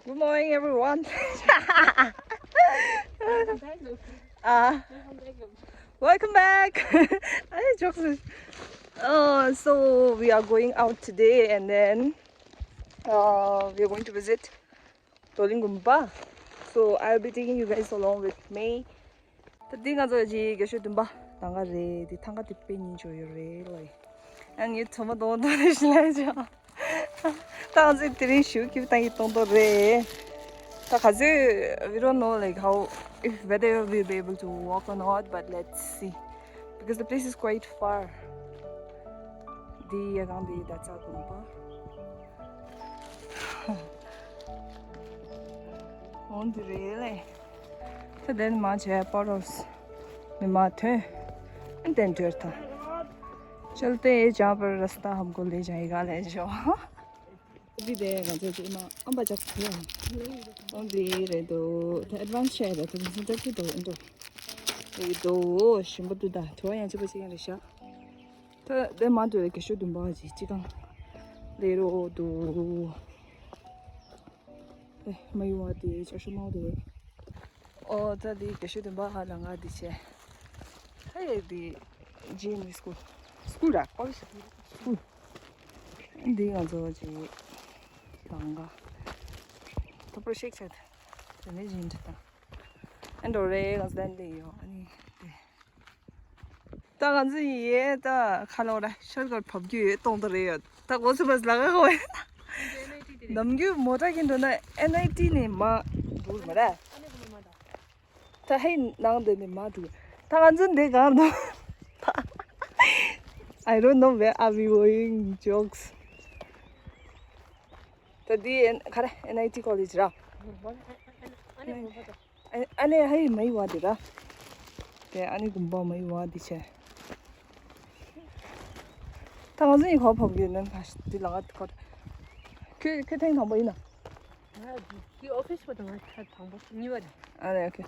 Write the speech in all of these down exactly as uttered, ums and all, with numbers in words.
Good morning, everyone. uh, welcome back. I jokes. Uh, so we are going out today, and then uh, we are going to visit Doling Gumba. So I'll be taking you guys along with me. ད་འདི་ང་ཚོ་ཀྱི་རྒྱ་ཤོད་བདུན་པ་ལམ་ཁ་རེད། འདི་ཐང་ག་དེ་དཔེ་སྙིང་རྗེ་ཡོད་རེད་ལོ། ཡང་ངའི་ཚོ་མ་གཏོང་གཏོང་རེ་ཞིག་ལ་ཅང་། ད་ང་ཚོས་དེ་རིང་ཞུ་ཁྱིབ་བཏང་གི་གཏོང་གཏོང་རེད། ད་ག་ཚོད། We don't know, like, how, if whether we'll be able to walk or not, but let's see, because the place is quite far. འདི་ཡ་གང་འདི་ད་ཚ་གུམ་པ། འོང་འདི་རེད་ལེ། ད་དེ་ནས་མར་བྱས་པ་རོས། ནས་མར་ཐོན། ཨན་ཏན་ཐོན་ཐ། चलते हैं जहाँ पर रास्ता हमको ले जाएगा, ले जाओ. འདི་དེ་ང་ཚོ་ཅིག་མ་ཨམ་པ་ཅག་ཐུ་ཡང་འོང་འདི་རེད་འདུག་ད་ཨེཌ་ཝན་སི་བྱས་རེད། ད་དེ་ཚོ་ད་ཅི་འདུག་ཨན་འདུག་རེད་འདུག་ཞིམ་པོ་འདུག་ད་དུ་བ་ཡང་ཅི་པ་ཅིག་ཡང་རེད་ཤག་ད་དེ་མ་འདུག་ལེ། རྒྱ་ཤོད་བདུན་པ་ཅིག་ཅི་གང་ལས་རོགས་འདུག་ཨེ། མ་ཡུ་བ་དེ་ཅ་ཤུ་མའོ་དེ། ཨོ་ད་དེ་རྒྱ་ཤོད་བདུན་པ་ཧ་ལ་ང་དེ་བྱས། ཧེ་དེ་ཇི་མི་སྐུལ། སྐུལ་ར་ཨོ་སྐུལ། འདི་ང་ཚོ་ཅི་ལང་ག་ཐོབ་པར་ཤེག་ཆད། དེ་ནས་ཇི་འདྲ་དང་། ཨན་འགྲོ་རེ་ང་ཚོ་དན་ལེ་ཡོ་ཨ་ནི་དེ། ད་ང་ཚོ་ཡི་ཡེ་ད་ཁ་ལོ་ར་ཤར་གར་བབས་རྒྱུ་ཡོད་གཏོང་དུ་རེད་ཡོད། ད་གོ་སུ་བས་ལ་ག་གོ་ནམ་རྒྱུན་མོ་ཊ་གིན་འགྲོ་ན་ཨེན་ཨའི་ཊི་ནས་མ་འགྲོ་མ་ར། ད་ཧེ་ནང་དེ་ནས་མ་འགྲོ། ད་ང་ཚོ་འདི་གང་འདུག I don't know where are we going, jokes. ད་འདི་ཨེན་ག་རེ་ཨེན་ཨའི་ཊི་ཀོ་ལེཇ་ར། ཨ་ཨ་ནི་ཧ་ཡི་མ་ཡི་བ་དེ་ར། དེ་ཨ་ནི་དགོན་པ་མ་ཡི་བ་དེ་བྱས། ད་ང་ཚོ་ཡི་གོ་ཕོབ་གི་ནང་ཁ་ཤས་དེ་ལ་ང་ཁོ། ཁྱོད་ཁྱོད་ཐེངས་དང་པོ་ཡིན་ན། ང་འདི་ཨོ་ཕིས་པ་དང་ང་ཐེངས་དང་པོ་གཉིས་པ་རེད། ཨ་རེད་ཨོ་ཁེ།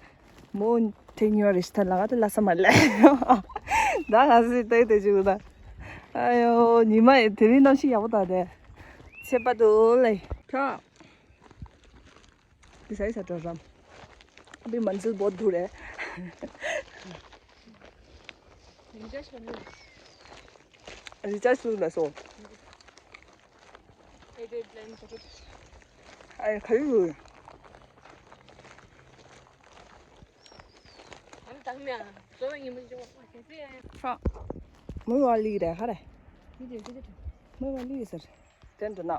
མོ་ཐེངས་གཉིས་པ་རེད་ཤི་ད་ལ་ང་དེ་ལ་ས་མ་ལེ། ད་ང་ཚོ་ལྟ་ཡི་ལྟ་ཅིག་ད། ཨ་ཡོ་ཉི་མ་ཡི་དེ་རིང་གནམ་གཤིས་ཡག་པོ་ད་དེ། ཚེ་པ་དུ་ལེ། ཁྱོད། འདི་ས་ཡི་ས་དྲོ་རམ། འདི་མན་ཟིལ་བོད་དུ་རེད། རི་ཅ་ཤོ་ནི། རི་ཅ་ཤོ་ལ་སོ། ཨེ་ཌེ་པི་ལེན་ཅོ་ཀེ། ཨ་ཡ་ཁ་ཡུ། ཨ་ནི་དང་མི་ཨ་ཟོ་བའི་ཉིན་མོ་ཅོ་བ་ཁེ་སི་ཨ་ཡ། ཧྲ། མོ་བ་ལི་རེད་ཧ་རེ། མི་དེ་ཁེ་དེ་དྲ། མོ་བ་ལི་ཟེར། དེ་འདྲ་ན།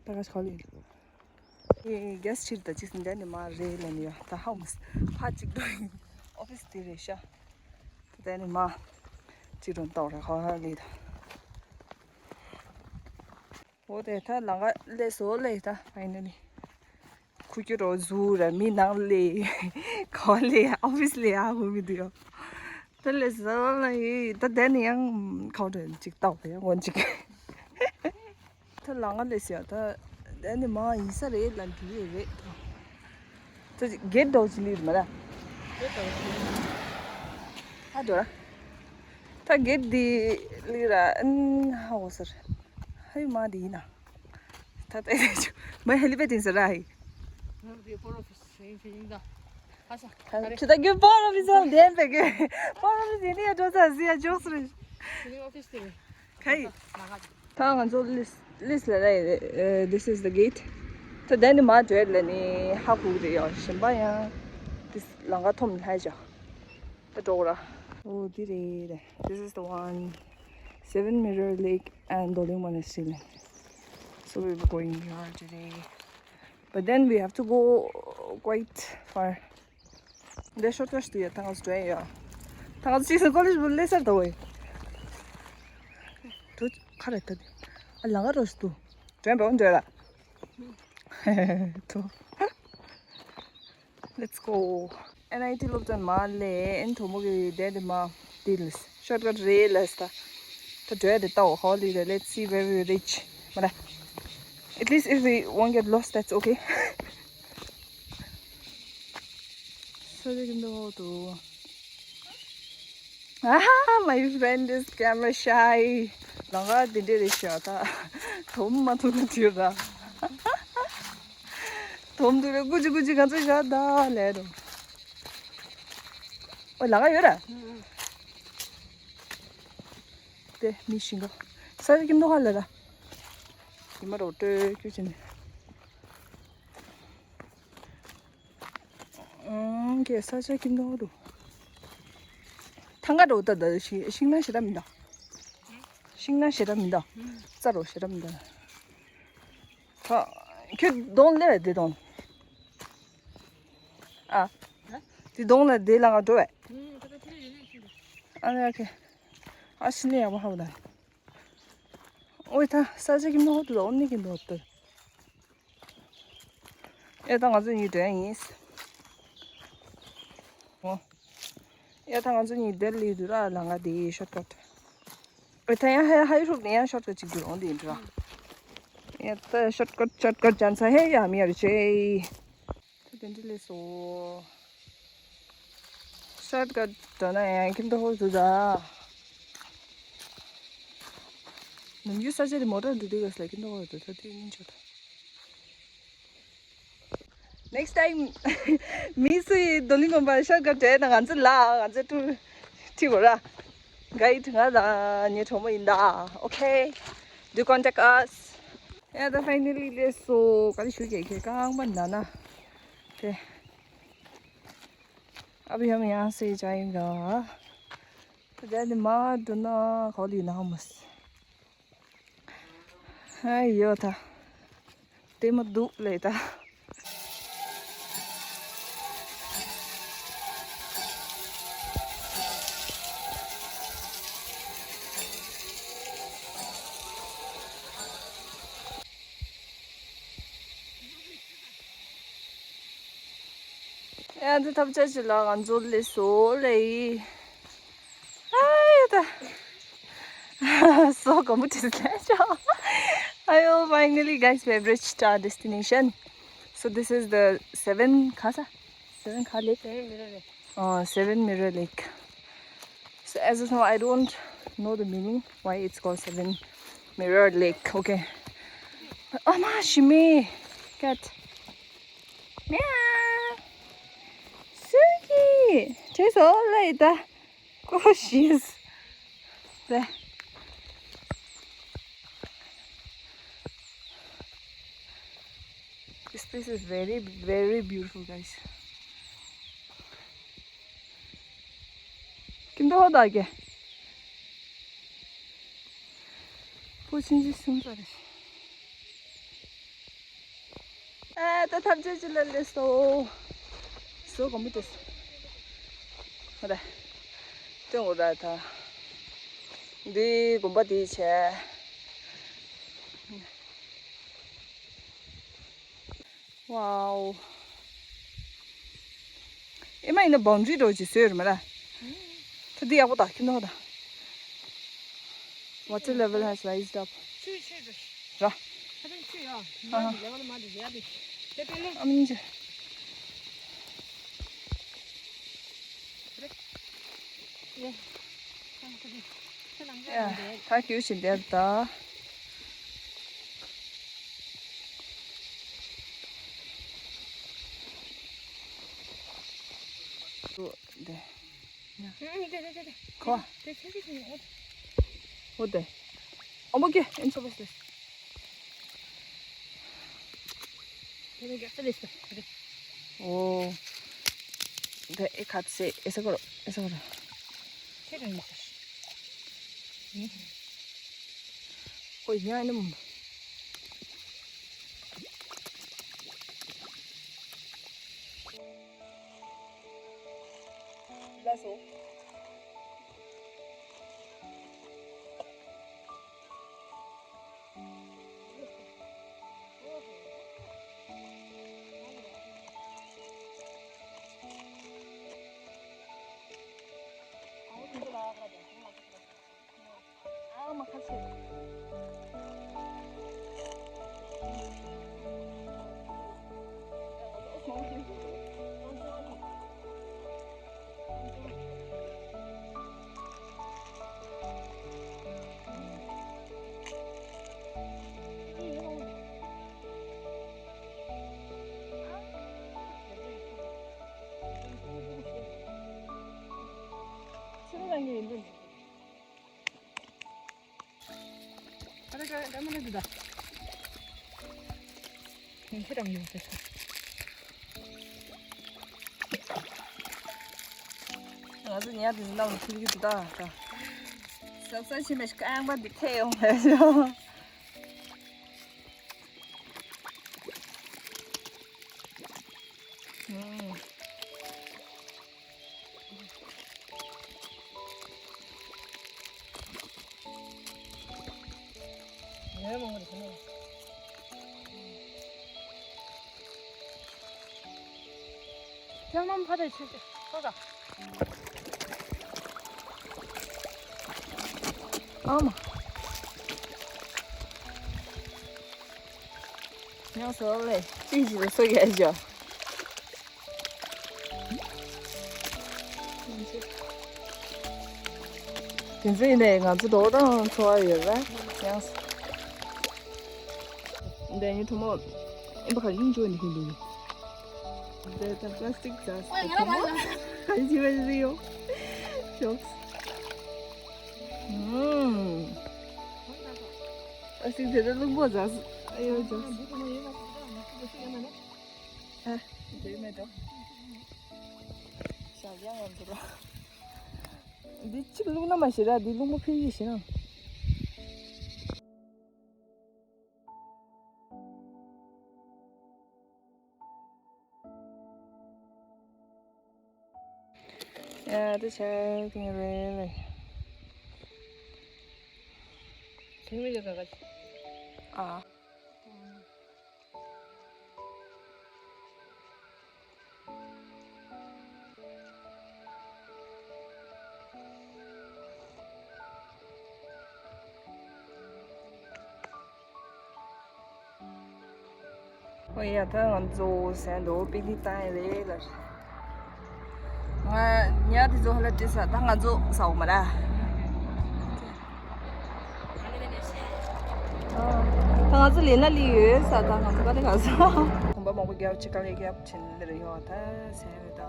ད་ག་ཞིག་ལས། ཨེ་གེ་སི་ཕྱིར་ད་ཅིག་འདྲ་ནི་མ་རེད་ལ་ནི་ཡ་ད་ཧ་མོ་ཕ་ཅིག་འགྲོ་ཡིན། ཨོ་ཕི་སི་དེ་རེད་ཤག་ད་ནི་མ་ཅིག་འགྲོ་ཏོག་རེད་ཧ་ཧ་ལས་ད། འོ་དེ་ད་ལང་ག་ལས་སོ་ལས་ད་ཕ་ཡིན་ན་ནི། ཁུ་ཁྱུ་རོ་ཟུ་ར་མི་ནང་ལས། ག་ལས་ཨོ་ཕི་སི་ལས་ཨ་ཧུ་མི་འདུག་ཡ། ད་ལས་ཟ་ལ་ཡི་ད་དེ་ནི་ཡང་ཁའོ་ཏྲ་ཅིག་ཏོག་ཡ་ངོ་ཅིག་ད་ལང་ང་ལས་ཟ་ད་དེ་ནི་མ་ཡིན་ས་རེད་ལ་འགྲུལ་ཡོད་རེད། ད་གེད་འདྲ་བོ་ཅིག་ལིར་མ་ལ། ཨ་འགྲོ་ར། ད་གེད་འདི་ལིར་ར་ཨན་ཧ་འོ་ཟེར། ཧ་ཡུ་མ་འདི་ཡིན་ན། ད་ད་ད་ཆུ་མ་ཧེ་ལི་པེ་ཏིན་ཟེར་ར་ཧི། ཁྱོད་ད་རྒྱུ་པོ་རོ་བི་སི་ལྡན་པའི་རྒྱུ་པོ་རོ་བི་སི་ནི་ཡ་འགྲོ་ཚ་ཟི་ཡ་འཇོག་སུ་རེད། ཁ་ཡི། ད་ང་ཚོ་ལིས་ལིས་ལ་རེད། This is the gate. ད་དེ་ནི་མ་བྲོས་ལ་ནི་ཧ་གུ་རེད་ཡོ་ཞིམ་པ་ཡང་དིས་ལང་ཀ་ཐོམ་ལྷ་ཅོ། ད་འགྲོ་ར། ཨོ་འདི་རེད། This is the one. Seven Mirror Lake and Doling Monastery. So we'll be going here today. But then we have to go quite far. འདི་ཤོར་ཀ་ཤི་ཡ་ཐང་སུ་ཡ། ཐང་སུ་ཅི་སུ་ཀོ་ལེཇ་བུ་ལེ་སར་དོ་ཝེ། དུ་ཁ་རེ་ཏ་དི། ཨ་ལ་ང་རོ་སུ་དུ། ཏྲེན་པོ་འདྲ་ར། དུ། Let's go. ཨེན་ཨའི་ཊི་སློབ་ཚན་མ་ལེ་ཨེན་ཐོ་མོ་གི་དེ་དེ་མ་དིལ་ཤོར་ཀ་རེ་ལས་ཏ། ད་འདྲ་དེ་ཏའོ་ཧོ་ལི་རེ། Let's see where we reach. མ་ལ། At least if we won't get lost, that's okay. So they can do all do. Ah, my friend is camera shy. ལང་ཀ་དེ་འདྲས་རེད་ཤག་ད། དོམ་མ་ཐུག་ན་དུས་ར། དོམ་ཐུག་རེ་ཀུ་ཅི་ཀུ་ཅི་ག་ཚོད་བཞག་ད་ལས་རུ། ཨོ་ལང་ཀ་ཡོད་ར། དེ་མི་ཤིང་ག་ས་ཡ་ཀིམ་ཏོ་ཧ་ལ་ར། ཉི་མ་རོ་སྤྲོད་རྒྱུ་ཅི་ནས། ཨང་ཀེ་ས་ཆ་ཀིམ་ཏོ་ཧ་རུ། ཐང་ག་རོ་ད་ད་ཤིང་ཤིང་ན་ཞེ་དྲག་མི་འདུག་ཤིང་ན་ཞེ་དྲག་མི་འདུག་རྩྭ་རོ་ཞེ་དྲག་མི་འདུག་ད་ཁྱོད་གདོང་ལས་བསྡད་དང་། ཨ། དེ་གདོང་ལ་དེ་ལ་ང་འགྲོ་བས། ཨ་ནི་ཨ་ཁེ། ཨ་ཤི་ནི་ཡག་པོ་ཧ་བ་ད། ཨོའི་ད་ས་ཆ་གི་མི་ཧོ་ཏུ་ལ་ཨོ་ནི་གི་མི་ཧོ་ཏུ། ཨེ་ད་ང་ཚོ་གཉིས་འགྲོ་ཡ་ཡིན། ཨོ། ཨེ་ད་ང་ཚོ་གཉིས་དེར་ལི་དུ་ར་ལ་ང་དེ་ཤོར་ཀོ་ཊ། ཨེ་ད་ཡང་ཧ་ཧ་ཧྲུག་ནས་ཡང་ཤོར་ཀོ་ཊ་ཅིག་འགྲོ་འོང་དེ་ཡིན་འགྲོ། ཨེ་ད་ཤོར་ཀོ་ཊ་ཤོར་ཀོ་ཊ་ཅན་ས་ཧེ་ཡ་མི་ཡ་རུ་ཆེ། ད་དེ་འདྲ་ལས་སོ། ཤར་ཀ་འགྲོ་ན་ཡང་ཁྱིམ་ཐོག་ཧོར་དུ་ད། ནམ་རྒྱུན་ས་ཆ་དེ་མོ་ཊར་འགྲོ་དུས་ག་ས་ལ་ཁྱིམ་ཐོག་ཧོར་དུ་ད་དེ་སྙིང་ཆོ་ད། Next time མི་སུ་ཡི་རྡོ་ལིང་དགོན་པ་ཤར་ཀ་འགྲོ་ན་ང་ཚོ་ལ་ང་ཚོ་ཏུར་ཁྲིད་དགོས་ར། གའིཌ་ང་དང་ངའི་གྲོགས་མོ་ཡིན་ད། Okay, do contact us. ཡ་ད་finally ལས་སོ་ག་རེ་ཞུ་གི་ཁྱེད་རྐང་པ་ན་ན། དེ། ཨ་བི་ཡམ་ཡང་སེ་ཅ་ཡིན་ག་དེ་ནི་མ་འགྲོ་ན་ག་ལི་ན་མོ་སི། ཨ་ཡོ་ད། དེ་མ་འདུག་ལེ་ད། ཨ་འདི་ཐབས་ཆག་ཅིག་ལ་ང་ཚོ་ལས་སོ་ལེ་ཡི། ཨ་ཡོ་ད། So comfortable. Ayo, finally, guys, we have reached our destination. So this is the seven Khasa, seven Kha Lake. Seven Mirror Lake. Oh, Seven Mirror Lake. So as of now, I don't know the meaning why it's called Seven Mirror Lake. Okay. Oh my, Shimi, cat. Meow. Suki, taste all like that. Cautious. There. This place is very, very beautiful, guys. Kim do hoda ke? Puchin ji sum sa de. ཨ་ད་ཐམས་ཅད་ཅི་ལ་ལས་སོ། སོ་གོམ་པ་དེ། ཧོ་ར། སྟོན་འོ་ར་ད། འདི་དགོན་པ་དེའི་ཆེ། Wow. ཨེ་མ་ཡིན་ན་བང་ཇི་འགྲོ་ཅི་སོས་ར་མ་ར། ད་འདི་ཡག་པོ་ད་ཁྱོད་ནོ་ད། Water level has raised up. ཆུ་ཆེ་རུ། ར། ཁ་ཐུག་ཆུ་ཡོད། ཨ་ཧ། མ་འདི་ལེ་བ་ལ་མ་འདི་ཡ་དེ། དེ་དེ་ལེ། ཨ་མིན་ཅི། ཡ། ད་ཁྱོད་ཞིག་བསྡད་ད། འདི། ཁོ། འོ་དེ། ཨོ་མོ་ཀེ་ཨེན་ཆོ་བོ་སི། འོ། འདི་ཨེ་ཁ་ཚེ་ཨེ་ས་གོ་རོ་ཨེ་ས་གོ་རོ། ཁྱེད་རང་ཡིན་ས། ཨོ་ཡ་ཨེ་ནི་མོ། ལགས་སོ། ཨ་མ་ལ་འདི་ད། ཁྱེད་རང་ཡོང་ཟེར་ཚོ། ང་ཚོ་ཉལ་དུ་ནང་ལ་ཁུར་གི་འདུག་ད། ཟབ་ཟབ་ཕྱིན་པའི་རྐང་པ་འདི་ཐད་ཡོང་བས། ཐེངས་མང་ཕ་དེ་ཆུ་ཆུ་ཐོག་ད། ཨ་མ། ཡང་སོ་ལེ་ཅི་ཞིག་ལ་སོ་རྒྱག་ཞོག་དེ་ཚོ་ཡིན་ནའི་ང་ཚོ་རྡོག་དང་འཚོ་བ་ཡོད་རེད་ཡང་། འདི་ཡིན་ཐུ་མོ། ཨིན་པ་ག་རིང་འཇོག་ནི་ཧིན་འདུག་འདི་ད་པ་ལ་སི་ཊིག་ཛ་སི་ཐུ་མོ། ག་རེ་བྱེད་པ་ཞིག་ཡོད། ཤོག་ཨུམ། པ་ལ་སི་ཊིག་དེ་ད་རླུང་པོ་ཛ་སི། ཨ་ཡོ་ཛ་སི། ཨ། འདི་མེད་དོ། ཞག་ཡང་ཡང་འདུག་ར། འདི་གཅིག་བླུགས་ན་མ་ཤེས་ར་འདི་རླུང་པོ་འཕེན་གྱི་ཤེས་ན། ཡ་དེ་ཆ་གིན་རེད་ལེ། དེ་མི་ལ་ག་ག་ཨ། ཨོ་ཡ་ད་ང་ཚོ་ཟན་དུ་པིག་ནིག་བཏང་ཡ་རེད་ལ། ང་ཉ་དེ་ཚོ་ཧ་ལ་བྲིས་ས་ད་ང་ཚོ་ཟ་འོ་མ་ར། ད་ང་ཚོ་ལས་ན་ལི་ཡོད་ས་ད་ང་ཚོ་ག་ནས་ག་ས། གོམ་པ་མང་པོ་རྒྱབ་ཅིག་ག་ལས་རྒྱབ་ཕྱིན་ལེར་ཡོད་ད་ཟེར་ད།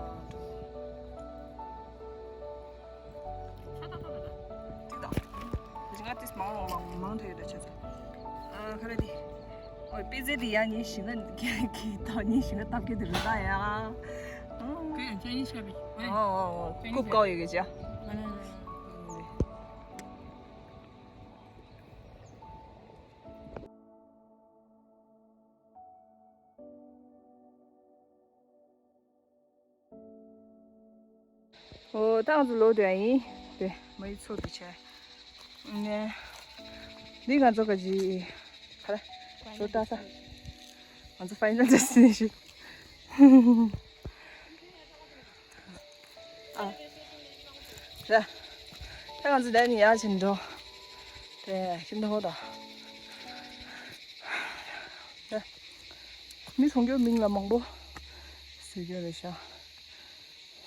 ཏིག་ཏོག་ང་ཏིས་མང་མང་མང་ཐོས་ཡོད་ད་ཆ་ཚ། ཨ་ཁ་ར་དི། ཨོ་པི་ཛེ་དི་ཡ་ཉི་ཤི་ན་གི་ཏོ་ཉི་ཤི་ན་ཏབ་ཀེ་དི་རུ་ད་ཡ། ཀེ་ཡང་ཅ་ནི་ཤ་བི། ཨོ་ཨོ་ཨོ་ཀུབ་ཀའོ་ཡོད་གི་ཅ། ཨོ་ཏང་ཙུ་ལོ་དེ་ཡིན། དེ་མ་ཡི་ཚོ་དེ་ཆེ། ནས། འདི་ང་ཚོ་ག་ཅི། ཁ་ར། ཚོ་ལྟ་ས། ང་ཚོ་ཕའི་ནལ་ཌེ་སི་ཊི་ནེ་ཤན། ཨ། ར། ད་ང་ཚོ་ད་ནི་ཡར་ཕྱིན་འགྲོ། དེ་ཁྱིམ་ཐང་ཧོ་ད། ར། མི་སོང་རྒྱུ་མིང་ལ་མང་པོ། ཟེར་རྒྱུ་རེད་ཤག་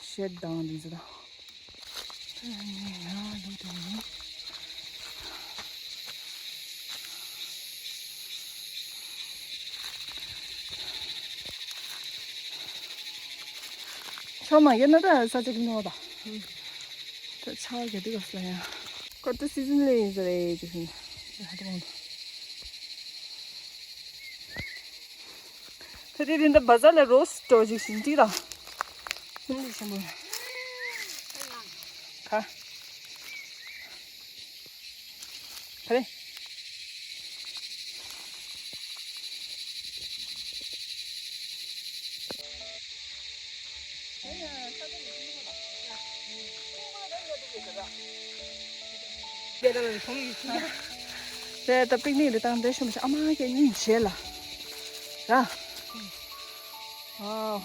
ཤེད་དང་འདི་ཚོ་དང་། ད་ནི་ཡར་འགྲོ་དེ་ཡིན། ཆོ་མ་ཡིན་ན་ད་ས་ཆ་གི་ནོ་ད། ད་ཆ་ག་དུས་ག་ས་ཡ། ཁོ་ད་སི་ཛན་ལེ་ཡིན་ཟེར་རེད་ཅི་ཧུན། ད་དེ་རིང་ད་བ་ཟ་ལ་རོ་སི་ཊོ་ཅིག་ཞིག་འདི་ལ། ཧུན་འདི་ཆེན་པོ། ཁ། ཧ་རེ། དེ་ད་པིག་ནིག་རེ་བཏང་དེ་ཤོམ་ཤ་ཨ་མ་ཁྱེད་གཉིས་བྱེད་ལ། ར། ཨོ།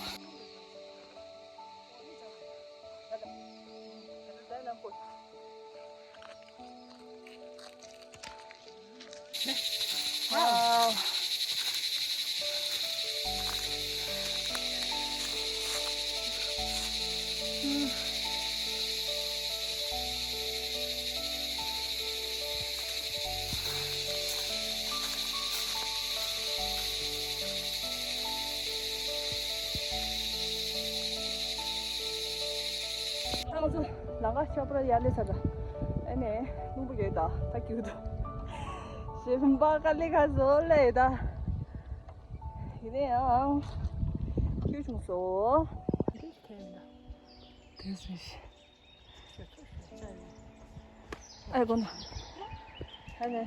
ང་ཚོ་ལམ་ཁ་ཤོར་པར་ཡར་སླེབས་ཚར་ད། ཨ་ནི་རླུང་བུ་ཡོད་ད་ད་སྐྱིད་པོ་འདུག་རིམ་པ་དཀའ་ལས་ཁག་བཟོ་ལས་ད། དེ་ནས་ཡང་ཁྱོད་བྱུང་སོ། དེ་སུ་ཞིག་ཨེ་གོ་ན། ཨ་ནེ།